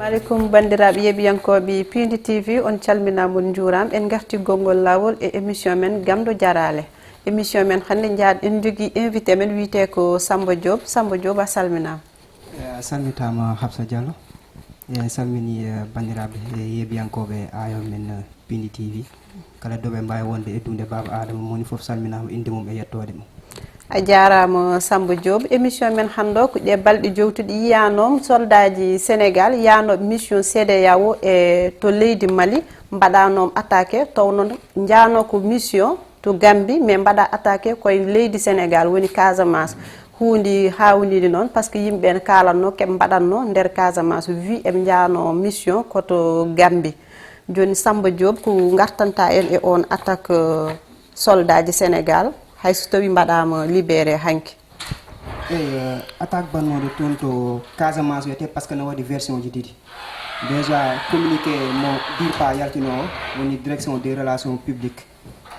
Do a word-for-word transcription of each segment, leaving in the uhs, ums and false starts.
Aleykum, banndiraaɓe yeeɓiyankooɓe Pindi T V, on calminaama, on njuuraama. En ngarti gonngol laawol e émission men Gamɗo Jaraale. Émission men hannde, njaad en njogii invité men wiyetee ko Samba Diop. Samba Diop, a salminaama. Eh, a salmitaama, Hafsa Diallo. En salmini, eh, banndiraaɓe e yeeɓiyankooɓe aayo men, eh, Pindi T V. Kala ɗo ɓe mbaawi wonde e duunde Baaba Aadama, mo woni fof salminaama innde mum e yettoode mum. A jaaraama, Samba Diop. Émission men hannde o, ko ɗee balɗe jowtuɗe yiyaanoom soldaaji Sénégal yaanooɓe mission C E D E A O e to leydi Mali, mbaɗaanoom attaqué, tawnoo njaanoo ko mission to Gambie, mais mbaɗa attaqué koye leydi Sénégal, woni Casamance. Huunde haawnide noon, parce que yimɓe ɓeen kaalatnoo keɓe mbaɗatnoo nder Casamance, wi eɓe njaanoo mission ko to Gambie. Jooni, Samba Diop, ko ngartanta en e on attaque, euh, soldaaji Sénégal, hay so tawi mbaɗaama libéré hanki? Eyi, eh, attaque bannooɗo toon to Casamance wiyetee, parce que no waɗi version ji ɗiɗi. Déjà, communiqué mo DIRPA yaltinoo, woni direction des relations publiques,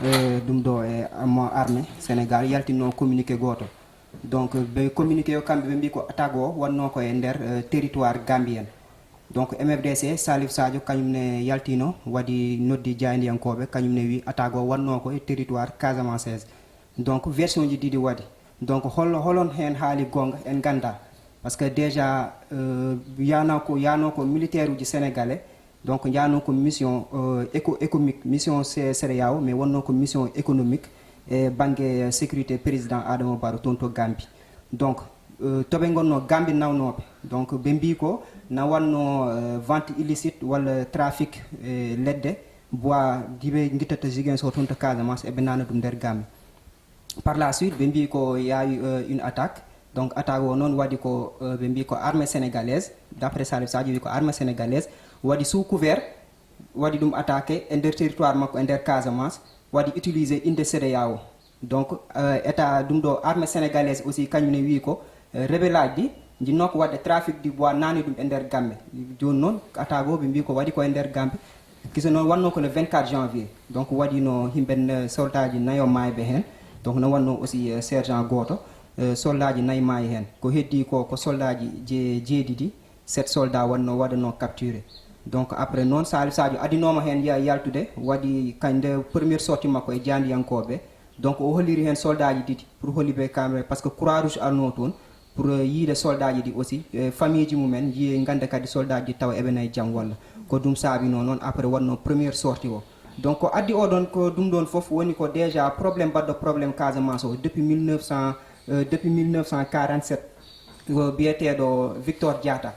eh, ɗum ɗo e mo armée Sénégal, yaltinoo communiqué gooto. Donc, ɓe communiqué o, kamɓe ɓe mbi ko attaque o wannoo ko e nder, eh, territoire gambien. Donc, M F D C, Salif Sadio, kañum ne yaltino, waɗi noddi jaayndiyankooɓe, kañum ne wi attaque o wannoo ko e territoire casamançaise. Donc, version ji ɗiɗi waɗi. Donc, hol, holon heen haali goonga, en nganndaa. Parce que déjà, euh, yaanoo ko, yaanoo ko militaire uji sénégalais, donc njaanoo ko mission, euh, éco-, économique, mission C-, C E D E A O, mais wonnoo ko mission économique e bannge sécurité président Adama Barrow toon to Gambie. Donc, euh, to ɓe ngonnoo Gambie nawnooɓe. Donc, ɓe mbii ko na wannoo, euh, vente illicite walla trafic, euh, leɗɗe, bois, ɗi ɓe ngittata Ziguinchor toon to Casamance, eɓe naana ɗum nder Gambie. Par la suite, ɓe mbii ko y a eu, euh, une attaque. Donc, attaque o noon waɗi ko, euh, ɓe mbii ko armée sénégalaise, d'après Salif Sadio, wi ko armée sénégalaise waɗi sous couvert, waɗi ɗum attaqué e nder territoire makko, e nder Casamance, waɗi utilisé innde C E D E A O. Donc, euh, état ɗum ɗo, armée sénégalaise aussi, kañum ne wi ko, euh, rebelle aji ɗi njinnoo ko waɗde trafic du bois, naani ɗum e nder Gambie. Jooni noon, attaque o ɓe mbii ko waɗi ko e nder Gambie. Gisa noon wannoo ko le vingt-quatre janvier. Donc, waɗino yimɓe, euh, soldaaji nayo maayɓe heen. Donc, no wannoo aussi, euh, sergent gooto, euh, soldaaji nayi maayi heen. Ko heddii ko, ko soldaaji je-, jeeɗiɗi, sept soldats wannoo waɗanoo capturé. Donc, après noon, Salif Sadio adinooma heen ya-, yaltude, waɗi kañ nde première sortie makko e jaandiyankooɓe. Donc, o holliri heen soldaaji ɗiɗi pour holli ɓe kamɓe, parce que Croix Rouge arnoo toon pour, euh, yiide soldaaji ɗi aussi, euh, famille ji mumen yiye, ngannda kadi soldaaji ɗi tawa eɓe nayi jam walla. Ko ɗum saabinoo noon, après waɗnoo première sortie o. Donc, ko addi o ɗoon, ko ɗum ɗoon fof woni ko déjà problème baɗɗo problème Casamance o depuis mille neuf cent, euh, depuis mille neuf cent quarante-sept, ko biyeteeɗo Victor Diatta.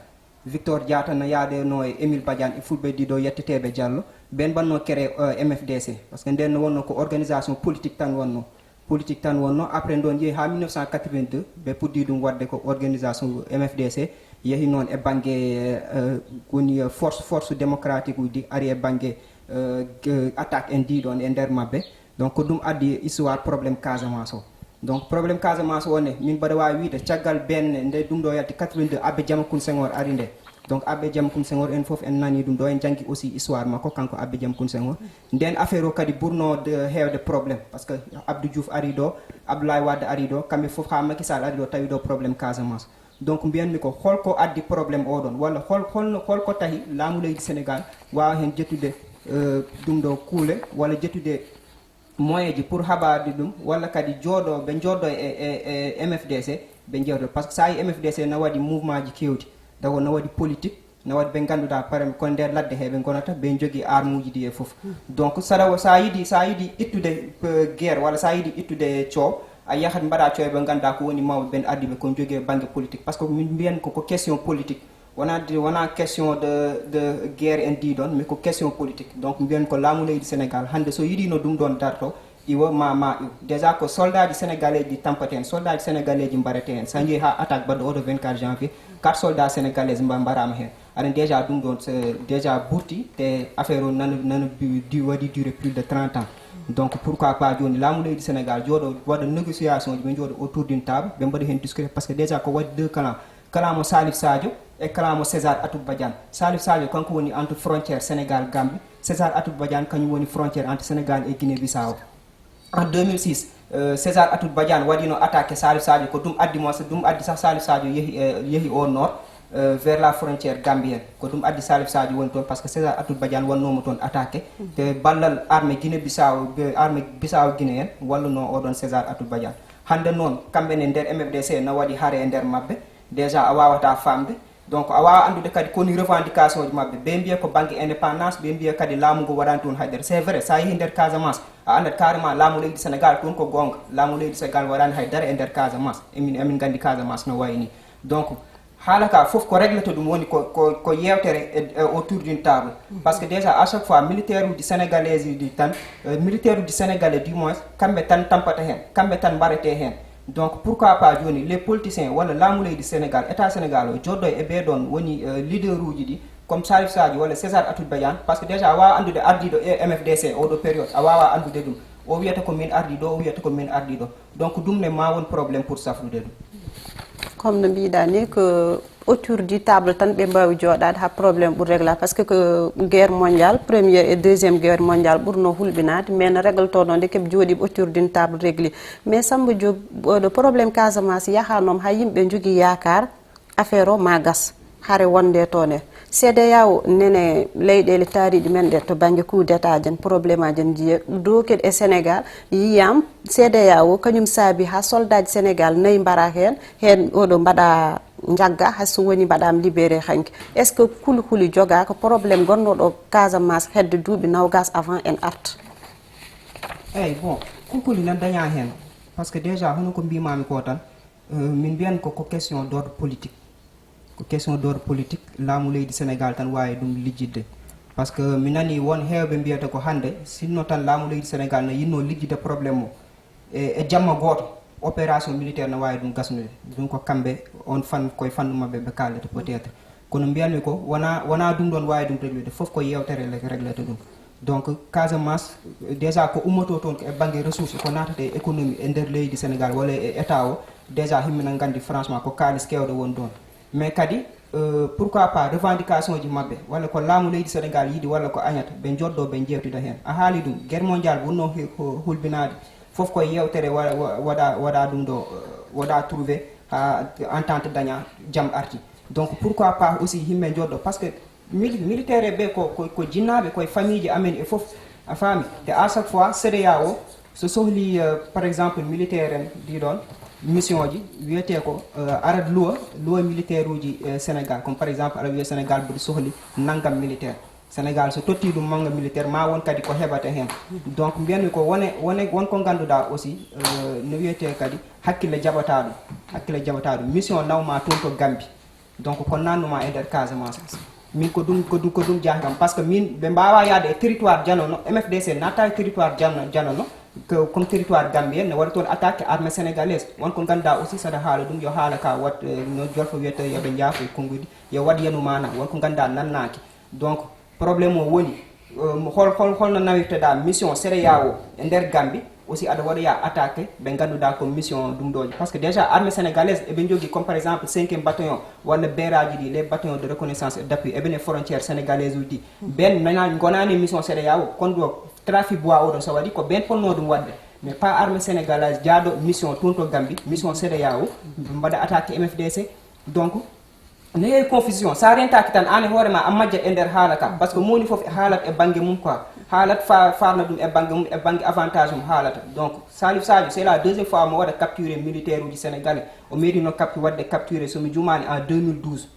Victor Diatta no yaadenoo e Émile Badiane e Fulɓe ɗiɗo yetteteeɓe Diallo. Ɓeen mbaɗnoo créé, euh, M F D C. Parce que ndeen no wonnoo ko organisation politique tan wonnoo. Politique tan wonnoo. Après, ɗoon yehi haa mille neuf cent quatre-vingt-deux, ɓe puɗɗii ɗum waɗde ko organisation M F D C. Yehi noon e bannge, euh, woni, euh, force, force démocratique uji ɗi ari e bannge, euh, g-, attaque en ɗii ɗoon e nder maɓɓe. Donc, ko ɗum addi histoire problème Casamance o. Donc, problème Casamance o ne, min mbaɗa waawi wiyde caggal benne nde ɗum ɗo yalti quatre-vingt-deux, Abbé Diamecoune Senghor ari nde. Donc, Abbé Diamecoune Senghor, en fof en nani ɗum ɗo, en janngi aussi histoire makko, kanko Abbé Diamecoune Senghor. Nden affaire o kadi ɓurnoo de heewde problème, parce que Abdou Diouf ari ɗo, Abdoulaye Wade ari ɗo, kamɓe fof haa Macky Sall ari ɗo, tawi ɗo problème Casamance. Donc, mbiyanmi ko holko addi problème o ɗon, walla hol, holno, holko tahi laamu leydi Sénégal waawa heen ƴettude, euh, ɗum ɗo kuule, walla ƴettude moyen ji pour haɓaade ɗum, walla kadi jooɗo, ɓe njooɗo e, e, e M F D C, ɓe njewta. Parce que so a yi M F D C na waɗi mouvement ji keewɗi, tawa na waɗi politique, na waɗi ɓe ngannduɗaa, par exemple, kono nder ladde he ɓe ngonata, ɓe njogii armuuji ɗi e fof. Donc, so tawa, so a yiɗi, so a yiɗi ittude, euh, guerre, walla so a yiɗi ittude coow, a yahat mbaɗa coow ɓe ngannduɗaa ko woni mawɓe ɓen, addi ɓe ko njogii e bannge politique. Parce que min mbiyan ko, ko question politique. Wonaa di-, wonaa question de, de guerre en ɗii ɗoon, mais ko question politique. Donc, mbiyan ko laamu leydi Sénégal, hannde so yiɗino ɗum ɗoon darto, iwo ma, ma iw. Déjà ko soldaaji sénégalais ji tampata heen, soldaaji sénégalais ji mbarata heen. So a njehii haa attaque baɗɗo o ɗo vingt-quatre janvier, quatre soldats sénégalais mba-, mbaraama heen. Aɗa déjà ɗum ɗoon, c'est déjà burti, te affaire o nana, nana bi-, di-, waɗi duré plus de trente ans. Donc, pourquoi pas jooni laamu leydi Sénégal jooɗo waɗa négociation ji, ɓe njooɗo autour d'une table, ɓe mbaɗa heen discuter, parce que déjà ko waɗi deux clans. Kala mo Salif Sadio e kala mo César Atoute Badiane. Salif Sadio kanko woni entre frontière Sénégal Gambie. César Atoute Badiane kañum woni frontière entre Sénégal et Guinée Bissau. En deux mille six, euh, César Atoute Badiane waɗino attaqué Salif Sadio, ko ɗum addi mo, ɗum addi sah Salif Sadio yehi, euh, yehi au nord. euh, vers la frontière gambienne. Ko ɗum addi Salif Sadio woni toon, parce que César Atoute Badiane wonnoomo toon attaqué. Te ballal armée Guinée Bissau, be armée Bissau Guinée en wallunoo oɗon César Atoute Badiane. Hannde noon, kamɓe ne nder M F D C no waɗi hare e nder maɓɓe. Déjà, a waawataa faamde. Donc, a waawaa anndude kadi ko woni revendication ji maɓɓe. Ɓe mbiya ko bannge indépendance, ɓe mbiya kadi laamu ngu waɗaani toon haydara. C'est vrai, so a yehii nder Casamance, a anndat carrément laamu leydi Sénégal toon ko goonga. Laamu leydi Sénégal waɗaani haydara e nder Casamance. Emin, emin nganndi Casamance no wayi nii. Donc, haala ka fof ko réglata ɗum woni ko, ko, ko yeewtere e, e autour d'une table. Parce que déjà, à chaque fois, militaire uji sénégalais uji tan, euh, militaire uji sénégalais du moins, kamɓe tan tampata heen, kamɓe tan mbaretee heen. Donc, pourquoi pas jooni les politiciens walla laamu leydi Sénégal, État Sénégal o jooɗo e ɓee ɗoon woni, euh, leader uji ɗi, comme Salif Sadio walla César Atoute Badiane, parce que déjà a waawa anndude ardiiɗo e M F D C oɗo période, a waawa anndude ɗum. O wiyata ko min ardii ɗo, o wiyata ko min ardii ɗo. Donc, ɗum ne ma won problème pour safrude ɗum. Comme no mbiɗa ni, ko autour du table tan ɓe mbawi jooɗade ha problème ɓur régla, parce que ko guerre mondiale, première et deuxième guerre mondiale ɓurno hulɓinade, mais no régletono nde keɓe jooɗi autour d'une table régli. Mais Samba Diop, oɗo problème Casamance yahanoma ha yimɓe jogui yakar affaire o ma gas, hare wonde toon e CEDEAO, nene leyɗele taariɗe men ɗe to banggue coup d'état jen, problème aji en jiya dow kadi e Sénégal. Yiyam CEDEAO kañum saabi ha soldat ji Sénégal nayi mbara hen, hen oɗo mbaɗa jagga, hay so woni mbaɗama libéré hanki. Est ce que kulhuli jogaka problème gonnoɗo Casamance hedde duuɓi nawgas avant en arta? Eyyi, bon, kulhuli nan daña hen, parce que déjà hono ko mbimami ko tan, euh, min mbiyan ko, ko question d'ordre politique. Ko question d'ordre politique, laamu leydi Sénégal tan wawi ɗum lijjidde. Parce que mi nani won hewɓe mbiyata ko hannde, sinno tan laamu leydi Sénégal no yinno lijjidde problème o e, e jamma gooto, opération militaire no wawi ɗum gasnude. Ɗum ko kamɓe, on fan, koye fannu maɓɓe ɓe kaalata peut-être. Kono mbiyanmi ko wona, wona ɗum ɗon wawi ɗum réglude, fof ko yewtere le-, réglata ɗum. Donc, Casamance, déjà ko ummoto toon ko e banggue ressource, ko natata e économie e nder leydi Sénégal walla e état o, déjà himmina gandi franchement ko kalis kewɗo woni ɗon. Mais kadi, euh, pourquoi pas revendication ji maɓɓe, walla ko laamu leydi Sénégal yiɗi, walla ko añata, ɓe joddo, ɓe jewtida hen. A haali ɗum, guerre mondiale wonno he-, ko hulbinade, fof ko yewtere wa-, wa-, waɗa, waɗa ɗum ɗo, euh, waɗa trouvé ha entente daña, jam arti. Donc, pourquoi pas aussi yimɓe joddo, parce que mili-, militaire ɓe ko, ko, ko jinnaɓe, koye famille ji amen e fof, a faami. Te à chaque fois, CEDEAO, so sohli, euh, par exemple, militaire en, ɗiɗon mission ji, wiyete ko, euh, arat luwa, luwa militaire uji, euh, Sénégal. Comme par exemple, aɗa wiya Sénégal mboɗo sohli nanngam militaire. Sénégal so totti ɗum mannga militaire, ma won kadi ko heɓata heen. Donc, mbiyanmi ko wone, wone, won ko ngannduɗaa aussi, euh, no wiyetee kadi, hakkille jaɓataa ɗum. Hakkille jaɓataa ɗum. Mission nawma toon to Gambie. Donc, ko nannuma e nder Casamance. Min ko ɗum, ko ɗum, ko ɗum jaahi kam. Parce que min, ɓe mbaawaa yahde e territoire janono, M F D C natta e territoire jano-, janono, ko, comme territoire gambien, ne waɗi toon attaque armée sénégalaise. Won ko ngannduɗaa aussi, saɗa haala ɗum, yo haala ka wat, euh, no Jolfo wiyata, yo ɓe njaafo e konnguɗi, yo waɗ yanu maana. Won ko ngannduɗaa nannaaki. Donc, problème o woni, euh, hol, hol, holno nawirteɗaa mission CEDEAO e nder Gambie, aussi aɗa waɗoya attaqué ɓe ngannduɗaa ko mission ɗum ɗooji. Parce que déjà armée sénégalaise eɓe njogii, comme par exemple cinquième bataillon walla beeraaji ɗi, les bataillons de reconnaissance et d'appui, eɓene frontière sénégalaise uji ɗi. Ɓen nana-, ngonaani mission CEDEAO, kono ɗo trafic bois oɗon so waɗi ko ɓen fotnoo ɗum waɗde. Mais pas armée sénégalaise jaaɗo mission toon to Gambie, mission CEDEAO, mbaɗa attaqué M F D C. Donc, ne yehi confusion, sa rentaki tan, an e hoore ma a majjat e nder haala ka, parce que moni fof e haalat e banggue mum quoi, haalat fa-, farna ɗum e banggue mum, e banggue avantage mum haalata. Donc, Salif Sadio, c'est la deuxième fois mo waɗa capturé militaire uji sénégalais, o meeɗino captu-, waɗde capturé, somi jumani, en deux mille douze.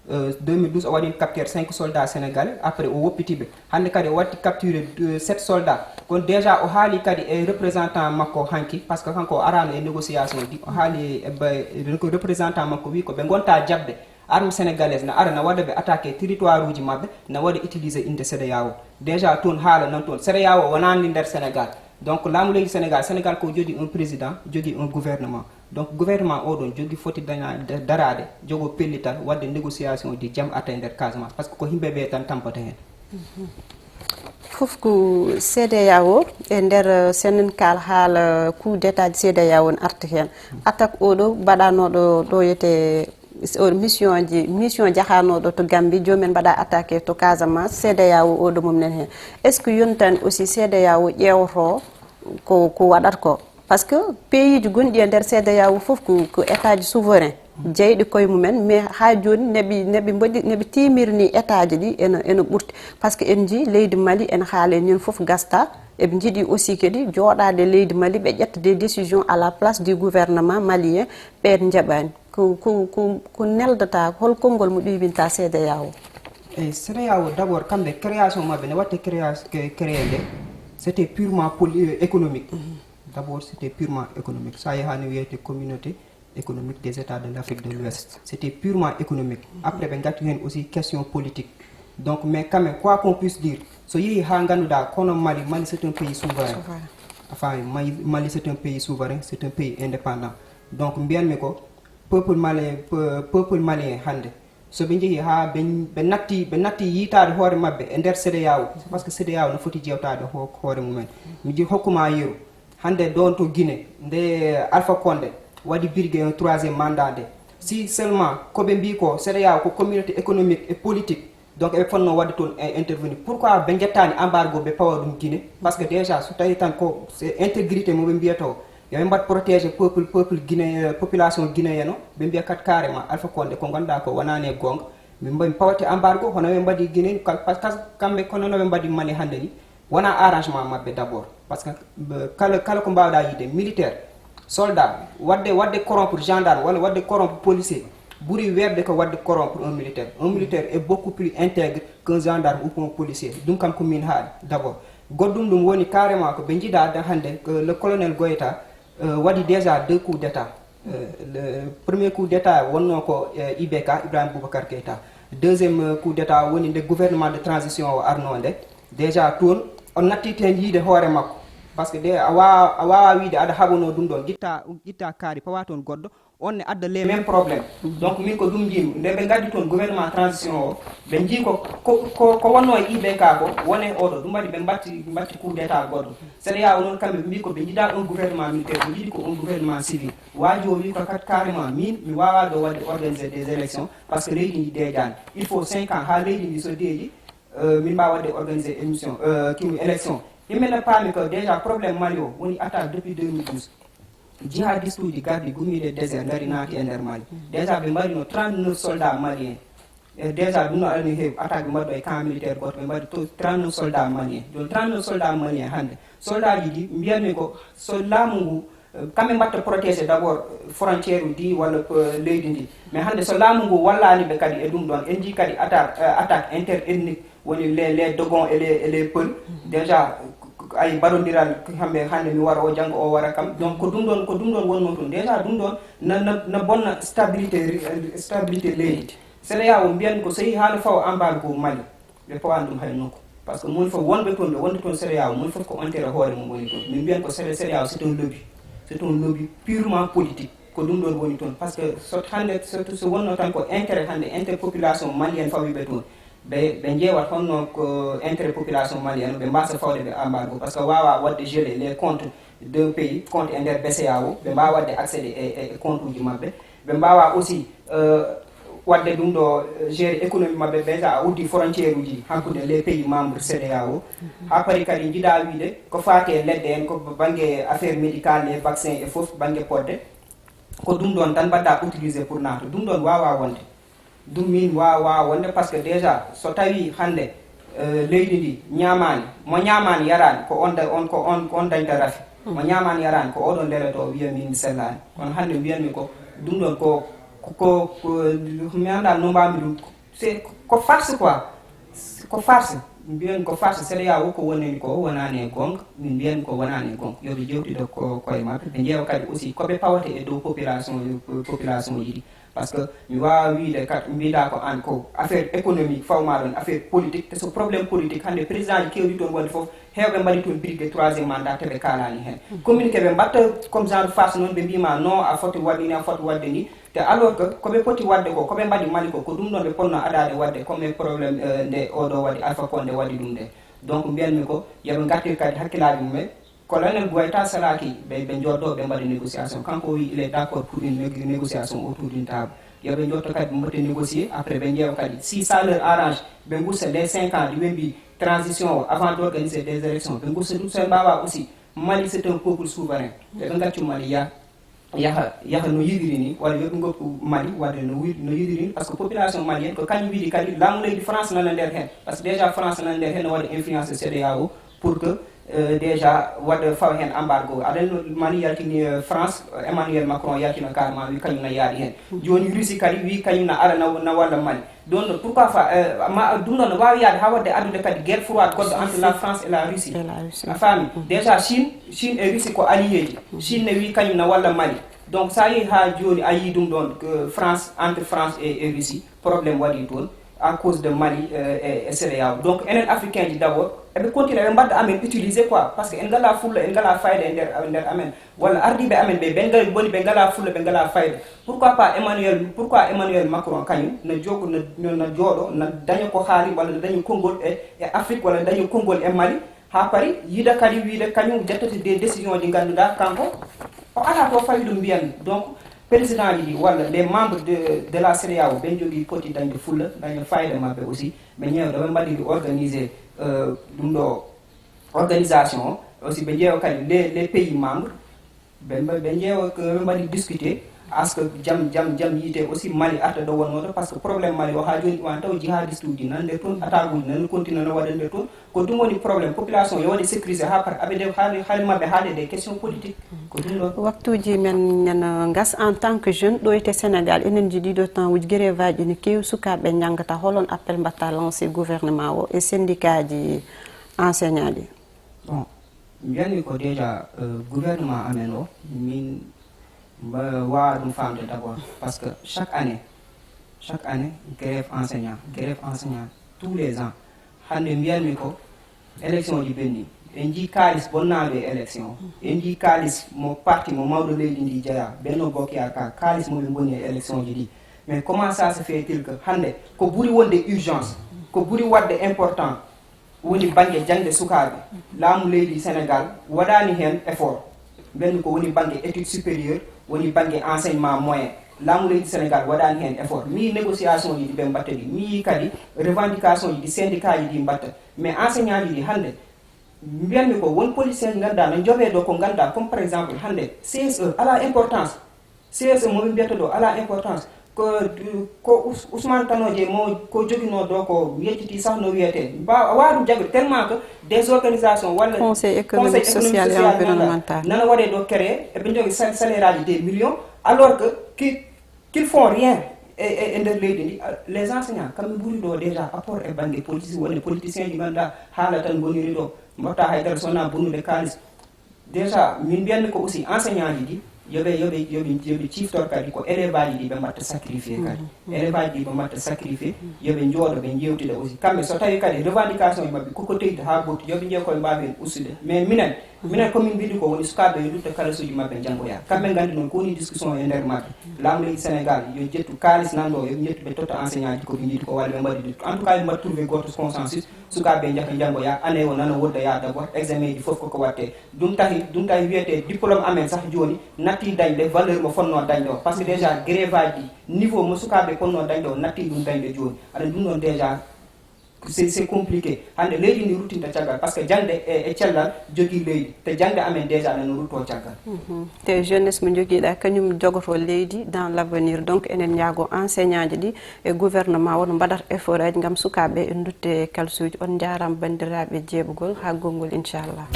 Euh, deux mille douze, o waɗi capture cinq soldats sénégalais, après o woppitiɓe. Hannde kadi o watti capture, euh, sept soldats. Kono déjà o haali kadi e représentant makko hanki, parce que kanko o arano e négociation ji, o haali e ba-, ko représentant makko wi ko ɓe gonta jaɓde armée sénégalaise na ara na waɗa ɓe attaqué territoire uji maɓɓe, na waɗa utilisé inde CEDEAO. Déjà toon haala nan toon, CEDEAO wonani nder Sénégal. Donc laamu leydi Sénégal, Sénégal ko jogui un président, jogui un gouvernement. Donc gouvernement oɗon jogui foti daña-, da-, darade, jogo pellital, wadde négociation ji jam ata e nder Casamance, parce que ko yimɓe ɓe tan tampata hen. Fof ko CEDEAO, e nder, eh, senen kal haala coup d'état ji CEDEAO on arti hen. Attaque oɗo mbaɗanoɗo ɗo yete, o mission ji, mission jahanoɗo to Gambie, jomumen mbaɗa attaqué to Casamance, CEDEAO oɗo mum nen hen. Est-ce que yontan aussi CEDEAO ƴeewoto ko, ko waɗata ko? Parce que pays ji gonɗi e nder CEDEAO fof ko, ko état ji souverain. Jeyɗi koye mumen, mais haa jooni neɓi neɓi mboɗi neɓi timirni état ji ɗi ene ene ɓurti. Parce que en njii leydi Mali, en haali ñun fof gasta. Eɓe njiɗi aussi kadi jooɗaade leydi Mali, ɓe ƴetta des décisions à la place du gouvernement malien. Ɓeen njaɓaani. Ko ko ko ko neldata, hol konngol mo ɗiwinta CEDEAO? E CEDEAO, d'abord, kamɓe, création maɓɓe ne watte création créé nde, c'était purement poli- euh, économique. D'abord, c'était purement économique. Ça y est, hani wiyete communauté économique des états de l'Afrique de l'Ouest, c'était purement économique. Après, ɓe gatti hen aussi question politique. Donc, mais quand même, quoi qu'on puisse dire, so yehi ha ganduɗa kono Mali, Mali c'est un pays souverain. Enfin, Mali, Mali c'est un pays souverain, c'est un pays indépendant. Donc, mbiyanmi ko peuple malien, peuple malien hande, so ɓe jeehi ha ɓe ɓe natti ɓe natti yiitaade hoore maɓɓe e nder CEDEAO, c'est parce que CEDEAO no foti jewtaade ho- hoore mumen. Mi ji hokkuma yeru, hande ɗon to Guinée, nde Alpha Condé waɗi birgue un troisième mandat nde, si seulement ko ɓe mbi ko CEDEAO ko communauté économique et politique, donc eɓe fonno waɗde toon e intervenir. Pourquoi ɓe jettani embargo ɓe pawa ɗum Guinée? Parce que déjà so tawi tan ko c'est intégrité mo ɓe mbiyata o, yoɓe mbaɗ protégé peuple peuple guinéen, population guinéen o. Ɓe mbiya kat carrément Alpha Condé ko ganduɗa ko wonani e gonga. Min mbaɗi pawte embargo hono ɓe mbaɗi Guinée, parce que kamɓe kono no ɓe mbaɗi Mali hande ni, wona arrangement maɓɓe d'abord. Parce que kala kala ko mbawɗa yiide, militaire, soldat, wadde wadde corrompre gendarme walla wadde corrompre policier, ɓuri weeɓde ko wadde corrompre un militaire. Un militaire est beaucoup plus intègre qu'un gendarme ou qu'un policier. Ɗum kam ko min haali d'abord. Goɗɗum ɗum woni carrément ko ɓe jiiɗa hande, le colonel Goïta waɗi déjà deux coups d'état. Le premier coup d'état wonno ko IBK, Ibrahim Boubacar Keita. Deuxième coup d'état woni nde gouvernement de transition o arno nde. Déjà toon on natti ten yiide hoore makko, parce que de a wawa a wawa wiide aɗa haɓano ɗum ɗon ƴitta ƴitta kaari pawa toon goɗɗo, on ne adda les mêmes problèmes. Donc min ko ɗum jiimi nde ɓe gaddi toon gouvernement transition o, ɓe jii ko ko ko wonno e IBK ko wone oɗo, ɗum waɗi ɓe mbatti mbatti coup d'état goɗɗo. CEDEAO noon kamɓe ɓe mbi ko ɓe jiiɗa on gouvernement militaire, ɓe jiiɗi ko on gouvernement civil. Waaji o wi ko kat carrément min mi wawa ɗo waɗde organiser des élections, parce que leydi ndi deeƴani, il faut cinq ans ha leydi ndi so deeƴi, min mbawa waɗde organiser émission, kii élection. Yimɓe ne paami ko déjà problème Mali o woni attaque depuis deux mille douze. Jihadiste uji gardi gummiɗe désert ngari naati e nder Mali. Déjà ɓe mbarino trente-neuf soldats maliens. E déjà ɗum no alani heewi, attaque ɓe mbaɗɗo e camp militaire goto, ɓe mbaɗi trente-neuf soldats maliens. Joni trente-neuf soldats maliens hande, soldat ji ɗi mbiyanmi ko so laamu ngu, kamɓe mbatta protégé d'abord frontière uji ɗi walla leydi ndi. Mais hande so laamu ngu wallani ɓe kadi e ɗum ɗon, en jii kadi attaque attaque inter ethnique, woni les les Dogons et les et les Peuls. Déjà ay barondiral, hamɓe hande mi wara o, janngo o wara kam. Donc ko ɗum ɗon ko ɗum ɗon wonno toon. Déjà ɗum ɗon na na na bonna stabilité stabilité leydi. CEDEAO mbiyan ko so yehi haala fawa embargo Mali, ɓe pawaani ɗum hay nokku. Parce que moni fof wonɓe toon, ɓe wonde toon CEDEAO, moni fof ko intérêt hoore mum woni toon. Min mbiyan ko CEDEAO c'est un lobby. C'est un lobby purement politique. Ko ɗum ɗon woni toon. Parce que so hande surtout so wonno tan ko intérêt hande interpopulation malienne fawiɓe toon, ɓe ɓe ƴeewat honno ko intérêt population malienne, ɓe mbasa fawde ɓe embargo. Parce que wawa waɗde geler les comptes d'un pays, compte e nder BCEAO, ɓe mbawa waɗde accéder e e compte uji maɓɓe. Ɓe mbawa aussi waɗde ɗum ɗo gérer économie maɓɓe, déjà a uddi frontière uji hakkude les pays membres CEDEAO. Ha paari kadi jiiɗa wiide ko fati e leɗɗe en, ko banggue affaire médicale, les vaccins e foof banggue podde. Ko ɗum ɗon tan mbaɗɗa autorisé pour naata, ɗum ɗon wawa wonde. Ɗum min wawa wonde parce que déjà so tawi hande leydi ndi ñamani, mo ñamani yarani ko on on ko on on dañta rafi. Mo ñamani yarani ko oɗon lelato wiya min mi sellani. Kono hande mbiyanmi ko ɗum ɗon ko ko mi anda no mbawmi ɗum. C'est ko farce quoi. Ko farce. Mbiyan ko farce. CEDEAO ko wonani ko wonani e gonga, min mbiyan ko wonani e gonga. Yoɓe jewtida ko koye maɓɓe, ɓe ƴeewa kadi aussi koɓe pawata e dow population population ji ɗi. Parce que mi wawa wiide kat mbiɗa ko an ko affaire économique fawma ɗon, affaire politique, te so problème politique hande président ji kewɗi toon wonde foof, hewɓe mbaɗi toon brigue troisième mandat te ɓe kalani hen. Communiqué ɓe mbatta comme genre farce noon, ɓe mbima non a foti waɗde ni, a foti waɗde ni. Te alors que koɓe poti waɗde ko koɓe mbaɗi Mali ko, ko ɗum ɗon ɓe ponno adade waɗde comme problème nde oɗo waɗi Alpha Condé waɗi ɗum nde. Donc mbiyanmi ko yoɓe gartir kadi hakkillaji mumen. Colonel Goïta salaki ɓe ɓe joddo ɓe mbaɗa négociation, kanko o wi il est d'accord pour une négociation autour d'une table. Yoɓe jotto kadi ɓe mbatta négocier, après ɓe ƴeewa kadi si ça leur arrange, ɓe gussa les cinq ans ɗi ɓe mbi transition o avant d'organiser des élections, ɓe gussa ɗum. So ɓe mbawa aussi, Mali c'est un peuple souverain, ɓe ɓe gaccu Mali ya. yaha yaha no yiɗiri ni, walla yo ɓe ngoppu Mali waɗde no wi- no yiɗiri ni, par ce que population malienne ko kañum wiɗi kadi laamu leydi France nana nder heen, par ce que déjà France nana nder heen no waɗa influence CEDEAO pour que euh, déjà waɗa fawa heen embargo. Aɗa anndi Mali yaltini euh, France, euh, Emmanuel Macron yaltina carrément wi kañum na yaadi heen. Jooni Russie kadi wi kañum na ara na, na walla Mali. Donc pourquoi pas euh, ma ɗum ɗon no waawi yaade haa waɗde addude kadi guerre froide goɗɗo entre la France et la Russie. A faami? Déjà Chine, Chine et Russie ko alliéji. Chine ne wi kañum na walla Mali. Donc so a yehi haa jooni a yii ɗum ɗon euh, France, entre France et, et Russie, problème waɗi toon à cause de Mali euh, et, et CEDEAO. Donc enen africain ji d'abord eɓe continue eɓe mbadda amen utilisé quoi, par ce que en ngala fulla, en ngala fayda e nder, nder amen, walla ardiɓe amen ɓe ɓe ngal boni ɓe ngala fulla, ɓe ngala fayda. Pourquoi pas Emmanuel, pourquoi Emmanuel Macron kañum na jogo na, na jooɗo na daña ko haali walla na daña konngol e, e Afrique walla daña konngol e Mali, haa pari yida kadi wiide kañum jettata des décision ji ngannduɗaa kanko o alaa ko fawi ɗum mbiyan. Donc président ji ɗi walla les membres de, de la CEDEAO ɓen jogii poti dañde fulla, daña fayda maɓɓe aussi, ɓe ñeewda ɓe mbaɗiri organisé euh, ɗum ɗo organisation o aussi ɓe ƴeewa kadi les, les pays membres ɓe mba- ɓe ƴeewa ko ɓe mbaɗi discuté, est-ce que jam jam jam yiite aussi Mali arta ɗo wonnooto, par ce que problème Mali o haa jooni ɗum an taw jihadiste uji nan nder toon, attaque uji nan continue no waɗa nder toon. Ko ɗum woni problème, population yo waɗe sécurisé haa par aɓe de haali haali maɓɓe haali des questions politiques. Ko ɗum ɗon. Waktuuji men nana ngas. En tant que jeune ɗo ete Sénégal enen ji ɗiɗo temps uji grève aji ne keewi, sukaaɓe njangata, holon appel mbatta lancé gouvernement o e syndicat ji enseignant ɗi? Bon, mbiyanmi ko déjà euh, gouvernement amen o min mba- waawa ɗum famde d'abord, par ce que chaque année chaque année grève enseignant, grève enseignant tous les ans. Hannde mbiyanmi ko élection ji benni, en njii kaalis bonnaaɗo e élection, en njii kaalis mo parti mo mawɗo leydi ndi jeyaa, Benno Bokk Yaakaar, kaalis mo ɓe mboni e élection ji ɗi. Mais comment ça se fait-il que hannde ko ɓuri wonde urgence, ko ɓuri waɗde important, woni bannge jaŋde sukaaɓe, laamu leydi Sénégal waɗaani heen effort. Mbiyanmi ko woni bannge étude supérieure, woni bannge enseignement moyen, laamu leydi Sénégal waɗaani heen effort. Mi négociation ji ɗi ɓe mbatta ɗi, mi kadi revendication ji ɗi syndicat ji ɗi mbatta, mais enseignant ji ɗi hannde mbiyanmi ko won politicien ji ngannduɗaa no njoɓee ɗo ko ngannduɗaa, comme par exemple hannde CSE alaa importance. CSE mo min mbiyata ɗo alaa importance. Ko ko Ousmane Tanodie mo ko joginoo ɗo ko yejjiti sax no wiyetee. Mba a waawi ɗum jaggude tellement que des organisations walla conseil économique, social et environnemental nana waɗee ɗo créé, eɓe njogi salaire aji des millions alors que qui qu'ils font rien e e nder leydi ndi. Les enseignants kamɓe ɓuri ɗo déjà apport e bannge politique, woni politicien ji ngannduɗaa haala tan ngoniri ɗo, mbotta haydara so wonaa bonnude kaalis. Déjà min mbiyanmi ko aussi enseignant ji ɗi yoɓe yoɓe yoɓe yoɓe ciftor kadi ko élève aji ɗi ɓe mbatta sacrifié kadi. Élève aji ɗi ɓe mbatta sacrifié, yoɓe njooɗo ɓe njewtida aussi kamɓe so tawi kadi revendication ji maɓɓe koko teydi haa botti, yoɓe njeew koye mbawi en ustude. Mais minen minen komin mbiɗi ko woni sukaaɓe yo ndutta kalasuji maɓɓe njanngoya, kamɓe nganndi noon ko woni discussion e nder maɓɓe. Laamu leydi Sénégal yo ƴettu kaalis nan ɗo, yo ɓe ƴettu ɓe totta enseignant ji ko ɓe njiɗi ko walla ɓe mbaɗi ɗum. En tout cas yo mbaɗ trouvé gooto consensus. Sukaaɓe njaha njanngoya, année o nana wodda yaa d'abord, examen ji fof koko waɗte. Ɗum tahi ɗum tahi wiyete diplôme amen sah jooni natti dañde valeur mo fonnoo dañde o, par ce que déjà grève aji ɗi niveau mo sukaaɓe ponnoo dañde o natti ɗum dañde jooni. Aɗa ɗum ɗon déjà c'est c'est compliqué. Hannde leydi ndi ruttinta caggal par ce que jaŋde e e cellal jogii leydi, te jaŋde amen déjà nana ruttoo caggal. Te jeunesse mo jogiiɗa kañum jogoto leydi dans l'avenir. Donc enen ñaago enseignant ji ɗi e gouvernement o no mbaɗata effort aji ngam sukaaɓe e ndutte kalsuuji. On njaaraama banndiraaɓe jeeɓugol, haa gonngol inchallah.